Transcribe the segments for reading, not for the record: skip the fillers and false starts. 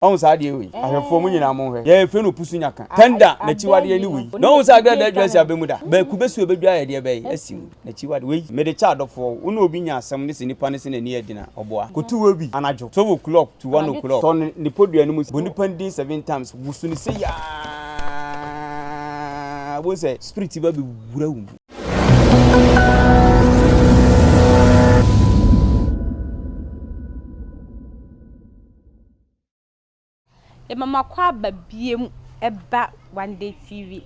Ɔhu saa adeɛ wei? Ahwɛfoɔ mo nyinaa monhwɛ. Yɛfrɛ no pusu nyaka. Tɛnda, n'akyiwadeɛ ne wei. Na ɔhu sɛ adeɛ da adwa asi abɛ mu da. Bɛ kube so ɛbɛdwa ayɛ deɛ bɛn? Asi mu. N'akyiwadeɛ wei. Mede kyɛ adɔfoɔ. Wo ne obi nya asɛm ne sɛ nipa no se n'ani yɛ den a, ɔboa. Kɔtu wɔ bi anadwo 12 o'clock to 1 o'clock. Tɔ no ne podua no mu. Bɔ nipa no din seven times. Woso no sei aa, wobɛhu sɛ spirit ba bɛwura wo mu. Yɛma mo akwaaba biom ba One Day TV.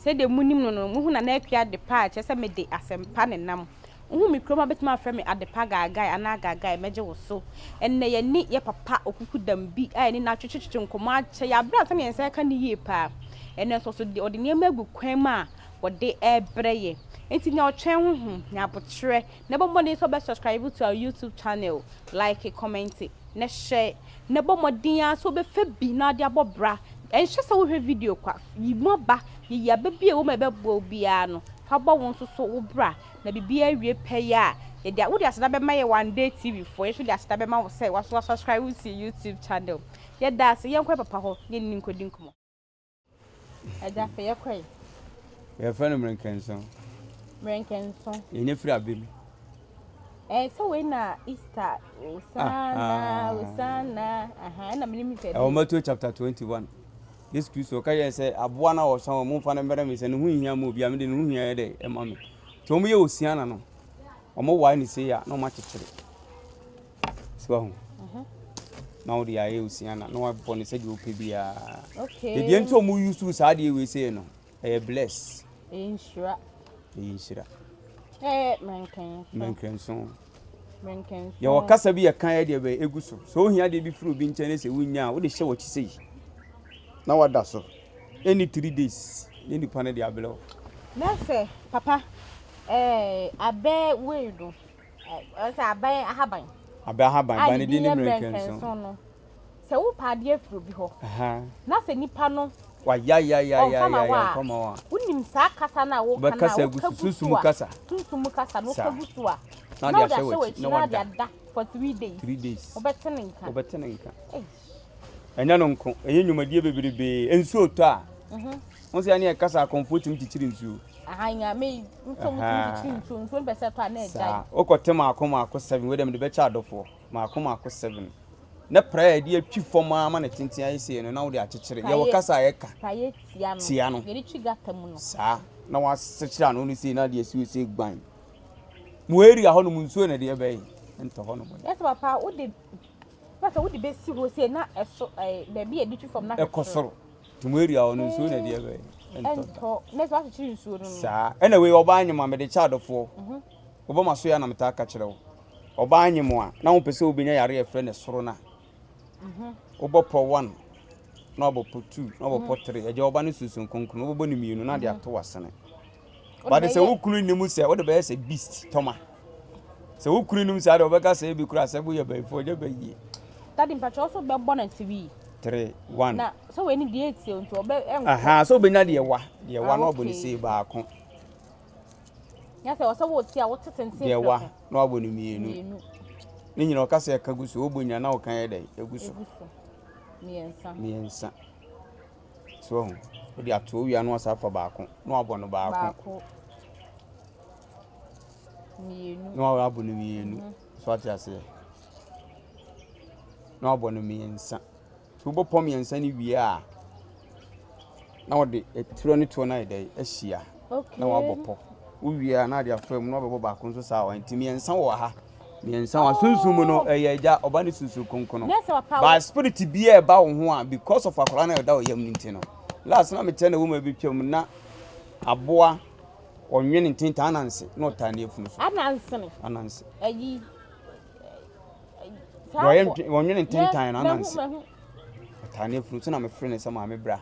Sɛdeɛ monim no no, mohu Nana Akua Adepa a, kyerɛ sɛ mede asɛmpa na ɛnam. Wohu me kurom a, wobɛtumi afrɛ me Adepa Gaagae anaa Gaagae, mɛgye wo so. Ɛnnɛ yɛne yɛ papa Okuku Dambi a yɛne no atwetwetwe nkɔmmɔ akyɛ, yɛabrɛ ansa na yɛn nsa reka no yie paa. Ɛnnɛ nso ɔso ɔde nneɛma agu kwan mu a ɔde rebrɛ yɛn. Enti nea ɔtwɛn honhom, nya aboterɛ, na bɔ mmɔden sɛ wobɛ subscribe to our YouTube channel, like, comment, na hyɛ na bɔ mmɔden ara sɛ wobɛfa bi na wode abɔ bra. Ɛnhyɛ sɛ wohwɛ video kwa. Yi mu aba, yiyi aba bi a ɛwɔ mu a ɛbɛboa wo biara no, fa bɔ wo nso so wo bra. Na biribiara wie pɛyɛ a, yɛde wode aseda bɛma yɛn One Day TV foɔ. Yɛn nso de aseda bɛma wo sɛ woaso asubscribe to yɛn YouTube channel. Yɛda ase. Yɛnkɔ yɛn papa hɔ na yɛne no nkɔdi nkɔmmɔ. Agya fɛ yɛ kɔe. Yɛfrɛ no mmerɛnkɛnson. Mmerɛnkɛnson. Yɛnya firi abɛ mu. Ɛɛ sɛ wei na Easter Hosanna Hosanna aha ɛna menim sɛ. Ɛwɔ Matthew chapter 21. Yesu Kristo ɔka yɛn sɛ aboa no a wɔsa wɔn momfa no mmrɛ me sɛ ne ho nhia ma obi a mede ne ho hia yɛ dɛ ɛma me. Nti wɔn yɛ Hosiana no wɔn wae ne sei a na wɔn akyekyere. So wahu? Na wode ayɛ Hosiana na wabɔ no sɛdeɛ wopɛ biara. Okay. Deɛ nti wɔn use saa adeɛ wei sei no ɛyɛ bless. Ɛyɛ nhyira. Ɛyɛ nhyira. Ɛyɛ mmerɛnkɛnson. Mmerɛnkɛnson. Mmerɛnkɛnson. Yɛwɔ kasa bi yɛka yɛ deɛ bɛyɛ egu so. Sɛ ohia adeɛ bi firi obi nkyɛn ne sɛ wonya a wode hyɛ w'akyi sei na wada so. Ɛnni 3 days ne nipa no de abrɛ wo. Na sɛ papa ɛɛ abɛ wei no ɛɛ sɛ abɛn ahaban. Abɛ ahaban A ba ne ne din din ne yɛ mmerɛnkɛnson. mmerɛnkɛnson no. Sɛ wopɛ adeɛ afiri obi hɔ na sɛ nipa no Wayayayayaya ɔmfa ma wo a ɔmfa ma wo a. wonim saa kasa no a woka no a Wobɛkasa agu woka so gu sunsum so a kasa. sunsum mu kasa no woka Saa. gu so a Na na wode wode ahyɛ ahyɛ w'akyi w'akyi na na wode wada. ada for 3 days. 3 days. Wobɛte ne nka. Wobɛte ne nka. Eish. Ɛnyɛ no nko ɛyɛ nnwumadie bebrebe nsuo tɔ a. Wo sɛ ɛne ɛkasa akɔmfoɔ tumi kyekyere nsuo. Aha nyame nso mo tumi kyekyere nsuo nsuo no pɛ sɛ ɛtɔ a na ɛgyae. Saa wokɔte maako maako seven wei dɛ mede bɛkyɛ adɔfoɔ maako maako seven na praeɛ a yɛde atwi fam ara ma ne tenten ayɛ sei no na wode akyekyere yɛwɔ kasa a yɛka Praeɛ tia no. Tia no. Yɛde twi gata mu no. Saa na wasekyere ano no sei na de asi hɔ sei gban mo area hɔnom nsuo na ɛdeɛ bɛyɛ ntɔ hɔnom. Yɛ sɛ papa wode sɛ wode bɛsi hɔ sei na ɛso ɛɛ baabi a yɛde twi fam na ɛkɔ soro nti mo area hɔ no nsuo na ɛdeɛ bɛyɛ ntɔ da. Ɛntɔ na sɛ wakyekyere nsuo no no. Saa ɛna wei ɔbaa nyem a mede kyɛ adɔfoɔ wobɔ ma so yɛ na metaa ka kyerɛ wo ɔbaa nyem a na wopɛ sɛ wobɛnya yare a yɛfrɛ no soro no a wobɔ pɔ 1 na wabɔ pɔ 2 na wabɔ pɔ 3 ɛgya ɔba no sunsun kronkron wobɛbɔ no mmienu na de ato w'asene bade sɛ wo kunu nim sɛ wode bɛyɛ sɛ beast tɔma sɛ wo kunu nim saa deɛ wɔbɛka sɛ ebi kura sɛ woyɛ bayifoɔ ɔnyɛ bayie. Daddy mpakyɛ ɔso bɛbɔ no three. 3 1 Na sɛ wei ni deɛ etie nti ɔbɛ ɛnkɔ. Aha sɛ wobɛnya deɛ wa deɛ wa Ah, na wabɔ no okay. sei baako Nyɛ sɛ ɔsɛ wo tie a wote tenten deɛ wa prɛko. na wabɔ no mmienu Mmienu ne nyina ɔka sɛ ɛka gu so wobɔ nyina na woka yɛ dɛ ɛgu so egu so. Mmiɛnsa. Mmiɛnsa so ɔho wode ato owia no asa afa baako na wabɔ no baako Baako. Mmienu. Na wabɔ no mmienu so ate aseɛ na wabɔ no mmiɛnsa nti wobɔ pɔ mmiɛnsa no wie a na wɔde eturo ne toɔ no ayɛ dɛ ahyia na wabɔ pɔ wowie a na ade afa mu na wabɛbɔ baako nso saa wɔ nti mmiɛnsa wɔ ha mmiɛnsa wɔ sunsun mu no ɛyɛ agya ɔba ne sunsun kronkron Nyɛ sɛ papa by spirit bi a ɛba wo ho a because of akwadaa na ɛda wo yam no nti no last na mekyerɛ na wɔn a bi twam na aboa ɔnwene ntentan ananse na ɔtaa ne afunu so. Anansene. Ananse. Ɛyi. Wɔyɛ wɔnwene ntentan na ananse ɔtaa ne afunu so na mefrɛ ne sɛ maame bra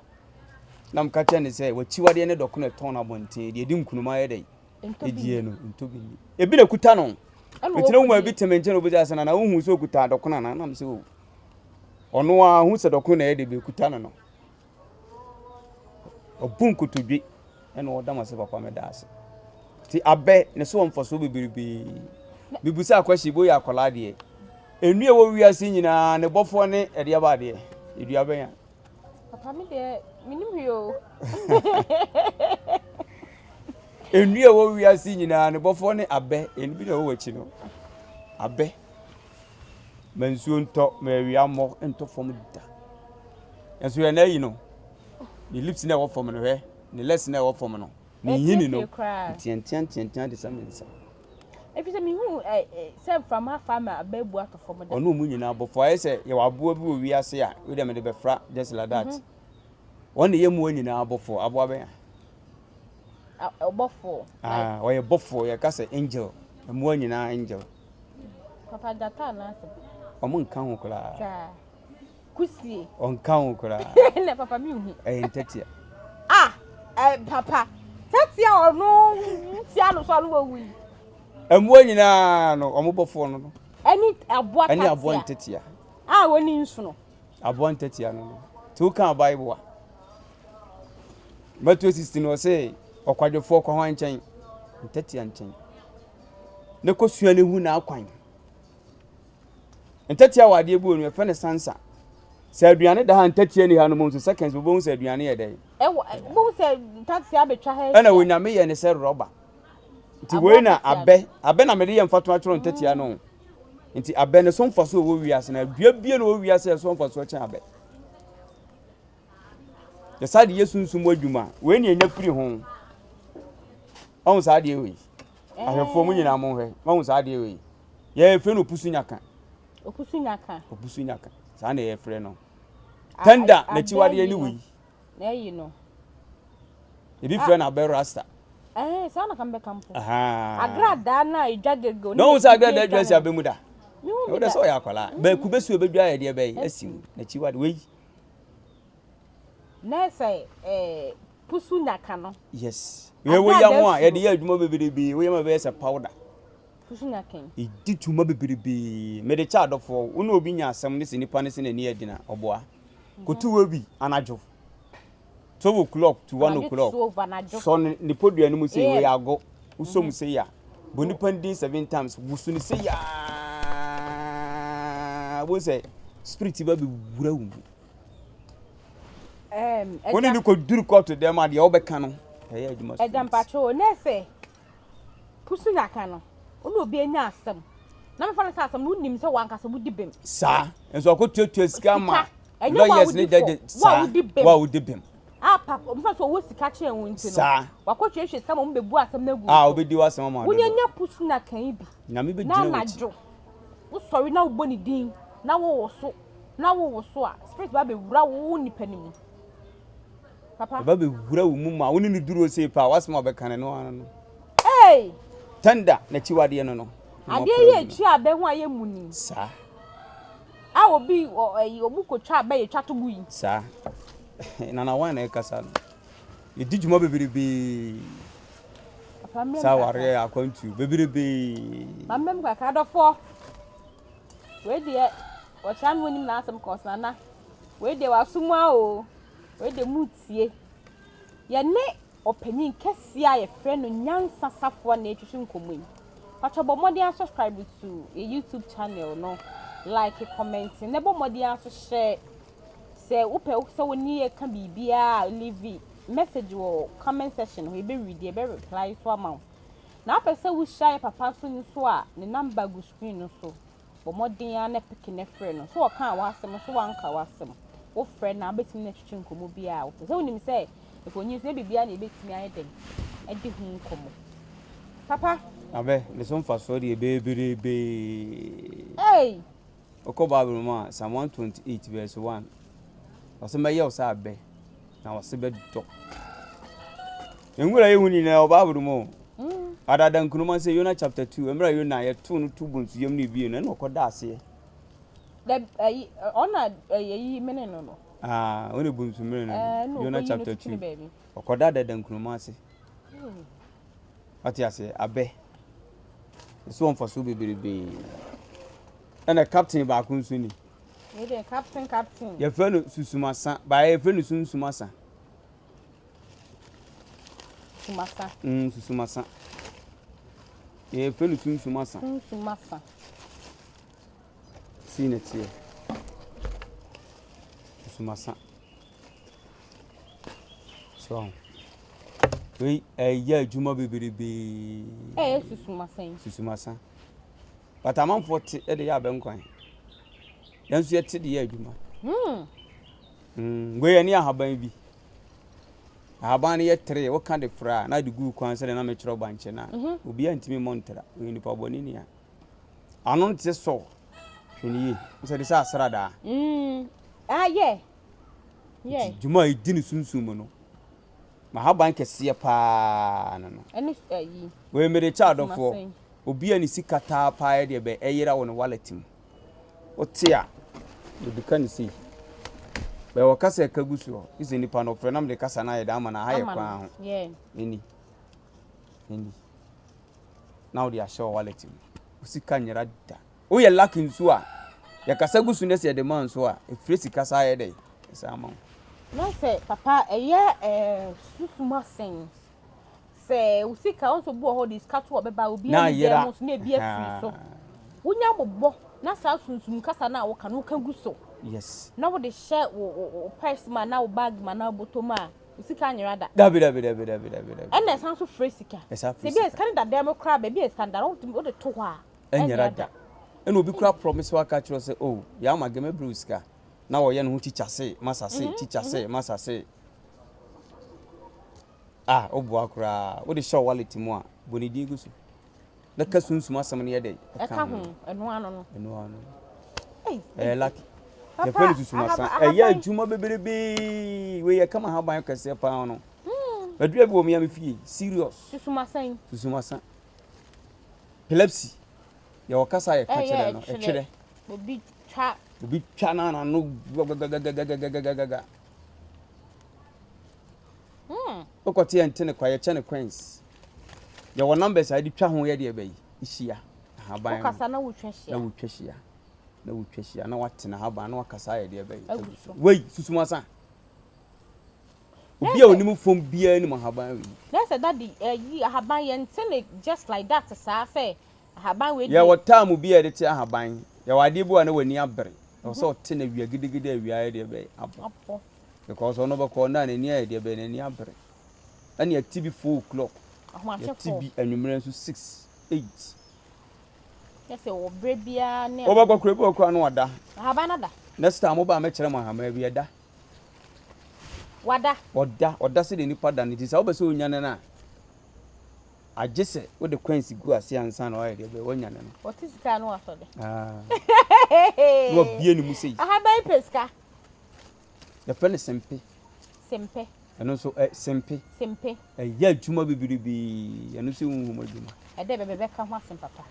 na meka kyerɛ ne sɛ wakyiwadeɛ ne dɔkono ɛtɔn no abɔnten deɛ ɛdi nkunuma yɛ dɛ ɛdie no ntɔ bi ni ebi na kuta no nti na woma bi tɛmɛ nkyɛn na obi sɛ na na wohu sɛ okuta dɔkono ana nam sɛ o ɔno a hu sɛ dɔkono na ɛyɛ de bi kuta no no ɔbu nkotodwe ɛna ɔda ma sɛ papa mɛda ase nti abɛ ne so wɔ mfasoɔ bebrebe bibusa akwasi bo yɛ akwadaa deɛ nnua wɔ wiase nyinaa ne bɔfoɔ ne ɛde aba adeɛ. Edua bɛn a? Papa me deɛ menim hwee o. Nnua a ɛwɔ wiase nyinaa ne bɔfoɔ ne abɛ. Ɛno bi na ɛwɔ w'akyi no. Abɛ. Ma nsuo ntɔ, ma awia mmɔ, ntɔ fam da. Nso yɛn ayi no, ne lips na ɛwɔ fam no hwɛ, ne legs na ɛwɔ fam no, ne nhini no, nteantea nteantea te sɛ me nsa. Ɛfiri sɛ mehu sɛ mframa afa ama abɛ abu atɔ fam da. Ɔne ɔmu nyinaa bɔfoɔ ayɛ sɛ yɛwɔ aboa bi wɔ wiase a, wei deɛ mede bɛfra just like that. Wɔn na ɛyɛ mmoa nyinaa bɔfoɔ, aboa bɛn a? Ɔbɔfoɔ. Ah, ɔyɛ bɔfoɔ, yɛka sɛ angel, mmoa nyinaa angel. Papa gyata anaasɛ? Ɔmo nka ho koraa. Saa. Kusie. Ɔnka ho koraa. Ɛnna papa mi nhu. Ɛyɛ ntɛtea. Ah, ɛ papa. Tɛtea ɔno ntia no so ɔno wawu yi. Mmoa nyinaa no, ɔmo bɔfoɔ no no. Ɛne aboa tatea. Ɛne aboa ntɛtea. A wɔni nsono. Aboa ntɛtea no no. Nti wokaa Bible a. Matthew 16 ɔse ɔkwadwofoɔ kɔ hwan nkyɛn? Ntɛtea nkyɛn. Ne kɔsua ne hu n'akwan. Ntatia wɔ adeɛ bi wɔ no yɛfrɛ no sansa. Sɛ aduane da ha ntatia ni ha no mo nso seconds wobɛhu sɛ aduane yɛ dɛn. Ɛwɔ wobɛhu sɛ ntatia abɛtwa ha ahyia. Ɛna Onyame yɛ ne sɛ rɔba. Nti wei na abɛ abɛ na mede yɛ mfato atwerɛ ntatia no. Nti abɛ ne so mfaso wɔ wiase na dua bie na wɔ wiase ɛso mfaso kyɛn abɛ. Yɛsa de yɛ sunsum adwuma. Wei ne ɛnya firi ho. Ɔhu saa adeɛ wei. Ahwɛfoɔ mo nyinaa mo nhwɛ. Ɔhu saa adeɛ wei. Yɛfrɛ no opusu nyaka. Opusu nyaka. Opusu nyaka. Saa na yɛfrɛ no. Tɛnda n'akyiwadeɛ ne wei. Na ɛyi no. Ebi frɛ no abɛ rasta. Ɛɛ saa na kan bɛka mpo. Agradaa na edwa gege. Na ohun sɛ agradaa dwa si abɛ mu da. Ɛwɔ dɛ sɛ ɔyɛ akwadaa. Bɛɛ kube si obedwa yɛ deɛ bɛyɛ asi mu n'akyiwade wei. Na ɛsɛ ɛɛ pusu nyaka no. Yes. Wei wo yam a yɛde yɛ adwuma bebrebe wo yam a bɛyɛ sɛ powder. Pusu nyaka yi. Ɛdi dwuma bebrebe. Mede kyɛ adɔfoɔ, wo ne obi nya asɛm ne sɛ nipa no sɛ n'ani yɛ den a, ɔboa. Kɔtu wɔ bi anadwo 12 o'clock to 1 o'clock. Sɔ ne ne podua no mu sei, wei ago. Wosɔ mu sei a, bɔ nipa no din seven times, woso no sei aa, wobɛhu sɛ spirit ba bɛwura wo mu. Wo ne no kɔduru kɔɔto dɛm a, deɛ wobɛka no, ɛyɛ adwuma straight. Ɛgya mpakyɛ o, na ɛsɛ Pusu na ka no, wo ne obi anya asɛm, na mefa no sɛ asɛm no wonim sɛ wankasa wodi bem. Saa, nso ɔkɔtuatua sika ma lawyers ne judges. Saa, wo a wodi bem. A papa, mefa sɛ ɔwɔ sika kyɛn wo nti no, Saa. wakɔtuatua sika ma wɔn bɛbu asɛm no agu A, wo so. wobɛdi w'asɛm ama Wonya dodo. nya pusu na ka yi bi, Nyame na bɛgyina w'akyi. anadwo wosɔre na wobɔ ne din, na wowoso, na wowoso a, spirit ba bɛwura wo nipa no mu. Papa. Ɔba bɛwura wo mu ma wo ne no duru ose paa w'asɛm a ɔbɛka no ɛno ara no. Hey! Tender n'akyiwadeɛ no no. Adeɛ yi akyi a bɛ ho ayɛ muni. Saa. A obi ɛyi obi kotwa abɛ yɛ twa to gu yi. Saa. Nana wan na ɛkasa no. Yɛdi dwuma bebrebe. Papa mmrɛ mu Saa kakra. awareɛ akwantuo bebrebe. Ma mmrɛ mu kakra adɔfoɔ. Wei deɛ ɔkyea no onim n'asɛm kɔs nana. Wei deɛ waso mu a o. Wei deɛ moretie. Yɛne ɔpanin kɛseɛ a yɛfrɛ no Nyansa Safoa na ɛretwetwe nkɔmmɔ yi. Pakyɛ bɔ mmɔden ara subscribe to yɛ YouTube channel no, like, comment, na bɔ mmɔden ara nso share. Sɛ wopɛ sɛ wo ne yɛ ka biribiara a, leave message wɔ comment section hɔ, yɛbɛ read, yɛbɛ reply nso ama wo. Na wopɛ sɛ wohyia yɛ papa nso nso a, ne number gu screen no so. Bɔ mmɔden ara na peke no frɛ no. So ɔkaa w'asɛm so wanka w'asɛm? Wofrɛ no a, wobɛtumi ne no atwetwe nkɔmmɔ biara a wopɛ. Sɛ wonim sɛ mfonyin so, nyɛ biribiara na yɛbɛtumi ayɛ dɛn adi ho nkɔmmɔ. Papa. Abɛ, ne so mfasoɔ deɛ beberebee. Ei! Wokɔ Bible mu a, Psalm 128 verse 1, ɔsɛ mɛyɛ wo sɛ abɛ, na ɔse bɛdɔ. Nwura yɛ hu nyinaa wɔ Bible mu o. Mm. Adada nkunuma sɛ Yona chapter 2, mmerɛ Yona yɛtoo no to bonsu yam no ebie no, ɛna ɔkɔda aseɛ. Dɛ ɛyi ɔna ɛyi mene no no. Ah, ɔna bonsu mene no. no. Yona chapter 2. Ɔkɔda adada nkunuma ase. Ɔte aseɛ, abɛ. Ɛso wɔ mfasoɔ bebrebe. Ɛna captain baako nso ni. Wei deɛ captain captain. Yɛfrɛ no susumasa, baeɛ yɛfrɛ no sunsumasa. Susumasa. Susumasa. Yɛfrɛ no sunsumasa. Sunsumasa. Sei na ɛteɛ. Susumasa. So ahu. Wei ɛyɛ adwuma bebrebe. Ɛyɛ susumasa yi. Susumasa. But amanfoɔ te de yɛ abɛnkwan. Yɛn nso yɛte de yɛ adwuma. Hmm. Wei ɛne ahaban bi. Ahaban no yɛ tere, woka de fra a, na de gu kwan sɛdeɛ na mekyerɛ bankye no a, obiara ntumi mmɔ ntra. Ɔyɛ nipa bɔne ni a. Ano no te sɛ sɔɔ. Hwɛ no yie. Wo sɛ de sɛ asradaa. Mm. Ah, yeah. Yeah. Nti dwuma a ɛdi ne sunsum mu no, m'ahaban kɛseɛ paa no no. Ɛne ayi. Wei mede kyɛ adɔfoɔ. Obi a ne sika taa paa yɛ deɛ bɛ ɛyera wɔ ne wallet mu. Wote a, mede ka no sei. Bɛ wɔ kasa ɛka gu soɔ. Gye sɛ nipa no ɔfrɛ na mede kasa no ayɛ dɛ ama no aha yɛ kwan ho. Ɛni. Ɛni. Na wode ahyɛ wɔ wallet mu. Wo sika nyera da. Woyɛ lucky nso a, yɛkasa gu so na sɛ yɛde ma nso a, ɛfiri sika saa yɛ dɛ. Ɛsaa ma wo. Na sɛ papa ɛyɛ ɛɛ susum asɛn. Sɛ wo sika, wohu sɛ obi wɔ hɔ ɔde sika to hɔ bɛba obi ani dan mu nso na ebi afiri so. Wonya bobɔ na saa sunsum kasa no a woka no woka gu so. Yes. Na wode hyɛ wo wo wo purse mu anaa wo bag mu anaa wo bɔtɔ mu a, wo sika nyera da. Dabi dabi dabi dabi dabi dabi. Ɛna ɛsan nso frɛ sika. Ɛsan frɛ sika. Sɛ ebi a sika no da dan mu koraa baabi a sika no da no wode to hɔ a. Ɛnyera da. Ɛna obi koraa promise wo aka kyerɛ wo sɛ oh yaa ma gɛ mɛbrɛ wo sika na wɔyɛ ne ho kyikya se masa se kyikya se masa se. Ah woboa koraa wode hyɛ wo wallet mu a bɔ ne din gu so na ka sunsum asɛm no yɛ dɛ ɛka ho ɛno ano no ɛno ano ɛyɛ lucky yɛfrɛ no sunsum asa ɛyɛ adwuma bebrebe wei yɛ kama haban kɛseɛ paa no adua bi wɔ me a me fie serious sunsum asa yi sunsum asa epilepsy yɛwɔ kasa yɛ ka kyerɛ no ɛtwerɛ obi twa obi twa na n'ano gagagagagagaga Wokɔte yɛn nte no kwa, yɛkyɛ no coins. Yɛwɔ numbers a yɛde twa ho yɛ deɛ bɛyi hyia ahaban no. Wokasa na wotwa hyia. Na wotwa hyia. Na wotwa hyia na watena ahaban na wakasa ayɛ deɛ bɛyi. Agu so. Wei susu asa. Obi a onim fam biara nim ahaban wei. Na sɛ daddy ɛyi ahaban yɛn nte ne just like that saa sɛ Ahaban wei deɛ. Yɛwɔ time bi a yɛde te ahaban. Yɛwɔ adeɛ bi wɔ a na w'ani abere. Ɛwɔ sɛ ɔte no awia gidigidi a awia ayɛ deɛ bɛyɛ abɔ. Abɔ. Because ɔno bɛkɔ ɔno a n'ani ayɛ deɛ bɛyɛ n'ani abere. Ɛna yɛte bi 4 o'clock. Ahomakye Yɛte 4. bi anwummerɛ nso 6, 8. Kyerɛ sɛ wɔ berɛ biara ne. Wobɛkɔ kora bi wɔ koraa na wada. Ahaban no ada. Next time woba a mɛkyerɛ mo ahaban bi ɛda. Wada. Ɔda, ɔda sɛdeɛ nipa da no nti sɛ wopɛ sɛ onyane no a. Agye sɛ wode coins gu ase ansa na wayɛ deɛ bɛyɛ wanyane no. Ɔte sika no wasɔ de. Ah. Na wabie ne mu sei. Ahaban pɛ sika. Yɛfrɛ no sempe. Sempe. Ɛno nso ɛ sempe. Sempe. Ɛyɛ adwuma bebrebe. Ɛno nso ɛhuhum adwuma. Ɛdɛ bɛbɛ bɛka ho asɛm papa.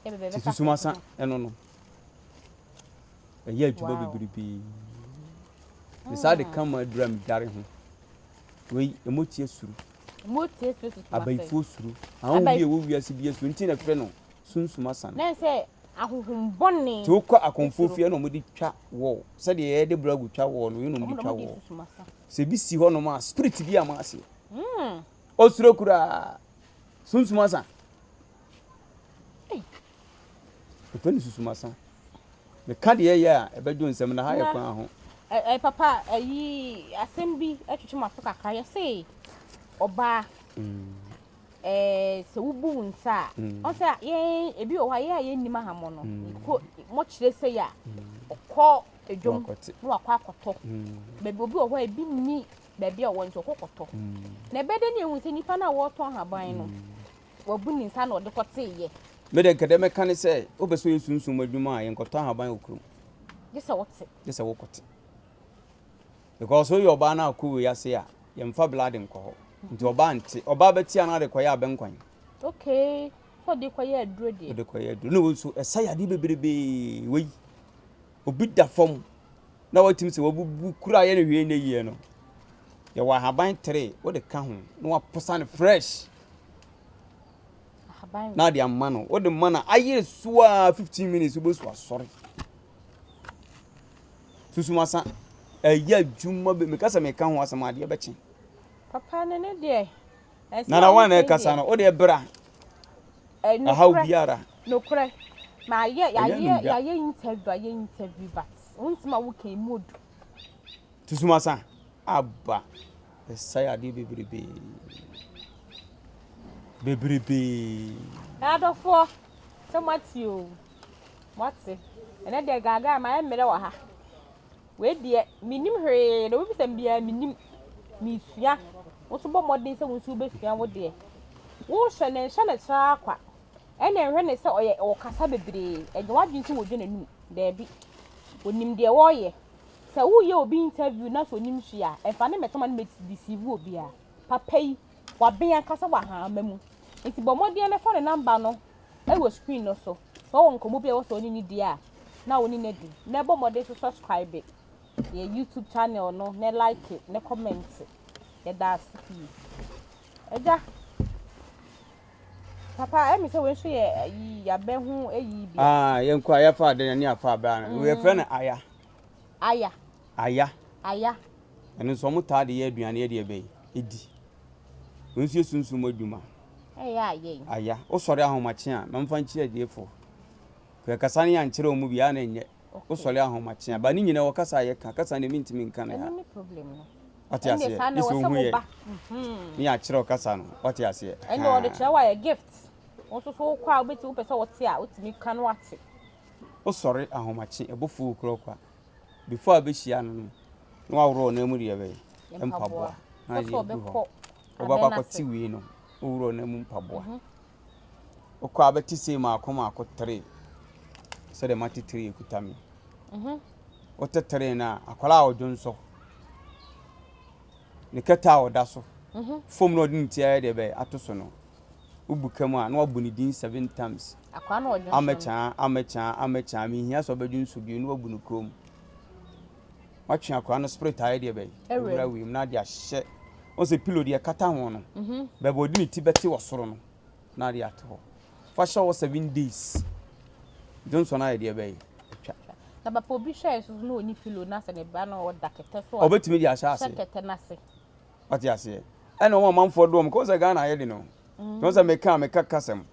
Ɛdɛ bɛbɛ bɛka. Susumasa ɛno no. Ɛyɛ adwuma bebrebe. Ne saa de kama adura me dware ho. Wei ɛmɔtie suru. Abayifoɔ suro. Ahonhom bi a ɛwɔ wiase bi suro nti na ɛfrɛ no sunsum asan. Na sɛ ahohom bɔne. Nti wokɔ akɔmfoɔ fie na wɔde twa wall sɛdeɛ yɛde brago twa wall no yɛ na wɔde twa wall. Sɛ bi si hɔnom a spirit bi ama aseɛ. Ɔsuro koraa sunsum asan. Ɛfrɛ no sunsum asan. Meka deɛ ɛyɛ a ɛbɛdwo nsɛm na ha yɛ kwan ho. Ɛ papa ayi asɛm bi twetwe m'aso kakra yɛse ɔbaa ɛɛ sɛ wobu wo nsa a ɔn sɛ yɛn ebi wɔ hɔ a yɛn a yɛnnim ahamɔ no kɔ mɔkyerɛ sɛ yɛ a ɔkɔ edwom na wakɔ akɔtɔ baabi obi wɔ hɔ a ebi nni baabi a ɔwɔ nti ɔkɔ kɔtɔ na ɛbɛdɛ ne ehu sɛ nipa no a wɔretɔn ahaban no Wabu ne nsa na ɔde kɔteeɛ. Me deɛ nka deɛ mɛka ne sɛ wopɛ sɛ woyɛ sunsum adwuma a yɛnkɔtɔ ahaban wɔ kurom. Gye sɛ wote. Gye sɛ wokɔte. Because woyɛ ɔbaa no akɔ wei ase a yɛmfa blood nkɔ hɔ. Nti ɔbaa nte. Ɔbaa bɛte a na ɔde kɔyɛ abɛnkwan. Okay. Sɛ ɔde kɔyɛ aduro deɛ. Ɔde kɔyɛ aduro. Na wei nso ɛsa yadeɛ bebrebee wei. Obi da fam na watumi sɛ wabubu kura yɛ no hwee nyɛ yie no. Yɛwɔ ahaban tere wode ka ho na waposa no fresh. Na ade ama no. Wode ma no ayere so a 15 minutes wobɛsu asɔre. Susumasa ɛyɛ adwuma bi meka sɛ meka ho asɛm adeɛ bɛkye. Papa ne ne deɛ. Nana wɔn na ɛkasa no wode bra. Ɛhaw biara. Nokorɛ. Mayɛ yɛayɛ yɛayɛ interview ayɛ interview but wo nsɛm a woka emu odu. Tusumasa aba ɛsa yadeɛ bebrebe. Bebrebe. Adɔfoɔ, sɛ moate o, moate. Ɛnɛ deɛ gaagaa mayɛ mmerɛ wɔ ha. Wei deɛ, mennim hwee, deɛ wobisa me biara mennim. Mesua. Wo nso bɔ mmɔden sɛ wo nso wobɛsua wo deɛ. Wohwɛ no, nhyɛ no traa kwa. Ɛna nhwɛ no sɛ ɔyɛ ɔkasa bebree. Ɛnyɛ w'adwene sɛ wɔdwa n'anum. Daabi. Onim deɛ ɔreyɛ. Sɛ woreyɛ obi interview na sɛ onim hwee a, ɛmfa ne mmɛtɔ ma no mmɛ deceive obiara. Papa yi, waben ankasa wɔ ahama mu. Nti bɔ mmɔden na fa ne number no ɛwɔ screen no so. Sɛ ɔwɔ nkɔmmɔ bi a ɛwɔ sɛ ɔne ne di a, na wo ne no adi. Na ɛbɔ mmɔden so subscribe yɛ YouTube channel no, na like, na comment. Yɛda ase pii. Agya, papa, ɛmi sɛ wei nso yɛ ayi yabɛ ho ayi bi. Ah, yɛnkɔ a yɛfa ade ne afa abɛ no. Yɛfrɛ no aya. Aya. Aya. Aya. Ɛno nso ɔmo taa de yɛ aduane yɛ deɛ bɛyi edi. Wei nso yɛ sunsum adwuma. Ɛyɛ ayɛ yi. Aya. Wosɔre ahomakye a, mɛmfa nkyerɛ adiefo. Kasa ne yɛankyerɛ wɔn mu bi a na ɛnyɛ. Wosɔre ahomakye a, ba ne nyinaa wɔ kasa a yɛka, kasa ne mentumi nka ne ha. Ɛno ne problem no. Wate Ɛnde aseɛ. saa na Gye sɛ ɛwɔ sɛ wohu mo yɛ ba. ne yɛakyerɛ wo kasa no. Wate aseɛ. Ɛnde ɔde kyerɛ wo ayɛ gift. Wo nso so wokɔ a wobɛtumi wopɛ sɛ wote a wotumi ka no ate. Wosɔre ahomakye ɛbɔ 4 o'clock a, before a bɛhyia no no, na waworɔ ɔnan mu deɛ bɛyɛ mpaboa. Na Sɛ ade sɛ agu hɔ. ɔbɛkɔ Wobɛkɔ abɛn akɔte ase. wei no, woworɔ ɔnan mu mpaboa. Wokɔ a bɛte sei maako maako three. Sɛdeɛ mate three ekuta me. Wote three no a, akwadaa a ɔdwo nsɔ. Ne kɛtɛ a ɔda so. Fam na ɔde ne ti ayɛ deɛ bɛyɛ ato so no. Wobu ka mu a, na wabu ne din seven times. Akwadaa na ɔdwo nso no. Amɛkyaa, amɛkyaa, amɛkyaa. Mehia sɛ ɔbɛdwo nso bio na wabu no kurom. Watwe akwadaa no spirit ayɛ deɛ bɛyɛ. Ɛwura Ewura wiem na ade ahyɛ. Wɔn sɛ pillow deɛ kata ho no. Baabi a ɔde ne ti bɛte wɔ soro no, na ade ato hɔ. Fa hyɛ hɔ 7 days. Dwonsɔ no ayɛ deɛ bɛyɛ. Atwa. Na papa obi hwɛ so na ɔni pillow na sɛ ne ba no ɔda kɛtɛ so a. Ɔbɛtumi de ahyɛ Hyɛ ase. kɛtɛ n'ase. Wate aseɛ. Ɛna wɔn amanfoɔ dɔm kɔ sɛ Ghana ayɛ de no. Wɔn sɛ meka a meka kasɛm.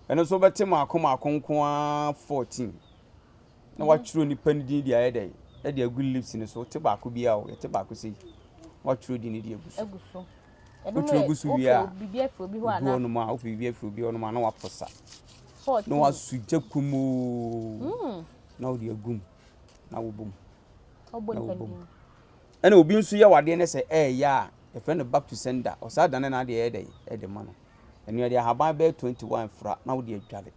Ɛno nso wobɛte maako maako nko ara 14. Na watwerɛ nipa no din de ayɛ dɛ ɛde agu lips no so. Wote baako bi a o, yɛte baako sei. Watwerɛ din no de agu so. Agu so. Ɛno Wotwerɛ no gu so wie a, wopɛ biribi afiri obi hɔ obi anaa? hɔ nom a wopɛ biribi afiri obi hɔ nom a na waposa. 14. Na waso gya kumoo. Na wode agu mu. Na wobɔ mu. Ɔbɔ Na nipa wobɔ mu. din. Ɛna obi nso yɛ wadeɛ no sɛ ɛɛyɛ a yɛfrɛ no back to sender. Ɔsaa dane n'adeɛ ɛyɛ dɛ ɛde ma no. Ɛno yɛde ahaban bɛyɛ 21 fra na wode adwale.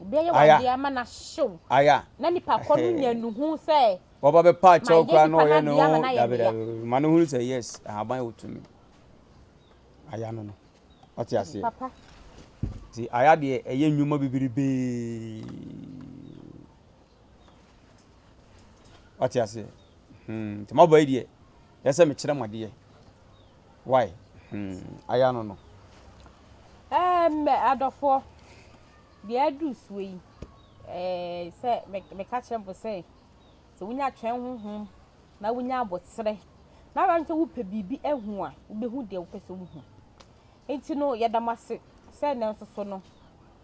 Obi ayɛ Aya. wadeɛ ama n'ahyew. Aya. Na nipa kɔ no nya nuhu sɛ Wɔba bɛpa akyɛw Ma yɛ koraa na nipa ɔyɛ no n'adeɛ ama n'ayɛ dabi ne ya. dabi ma no hunu sɛ yes ahaban wɔ tumi. Aya no no. Wate aseɛ. papa. Nti aya deɛ ɛyɛ nnwuma bebrebee. Wate aseɛ. Nti mabɔ yi deɛ yɛ sɛ mekyerɛ mo adeɛ. Why? Aya no no. Adɔfoɔ, deɛ aduru soɔ yi, sɛ meka kyerɛ mo sɛ, sɛ wonya twɛn honhom na wonya abɔterɛ na wɔn sɛ wopɛ biribi ahu a, wobɛhu deɛ wopɛ sɛ wohu. Nti no, yɛda mo ase sɛ ɛnnɛ nso so no,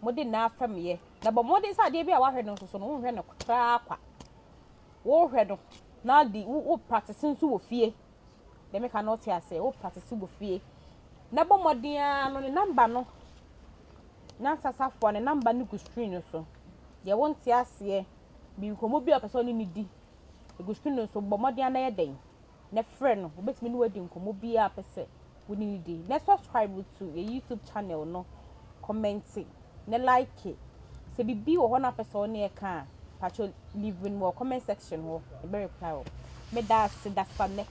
mode nna afam yɛ. Na bɔ mmɔden sɛ adeɛ bi a wahwɛ no nso so no, wonhwɛ no koraa kwa. Wohwɛ no na de wo practice nso wɔ fie. Deɛ meka no wote aseɛ, wo practice wɔ fie. Na bɔ mmɔden ara no ne number no, nyansasafoɔ ne number no gu screen no so. Deɛ wonte aseɛ, bi nkɔmmɔ bi a ɔpɛ sɛ ɔne no di, egu screen no so, bɔ mmɔden ara na yɛ dɛn na frɛ no. Wobɛtumi ne wadi nkɔmmɔ biara a pɛ sɛ wo ne no di. Na subscribe to yɛ YouTube channel no, comment na like. Sɛ biribi wɔ hɔ na apɛ sɛ ɔne yɛ ka a, patro leave no wɔ comment section hɔ, yɛbɛ reply wo. Meda ase, dasa nnɛ.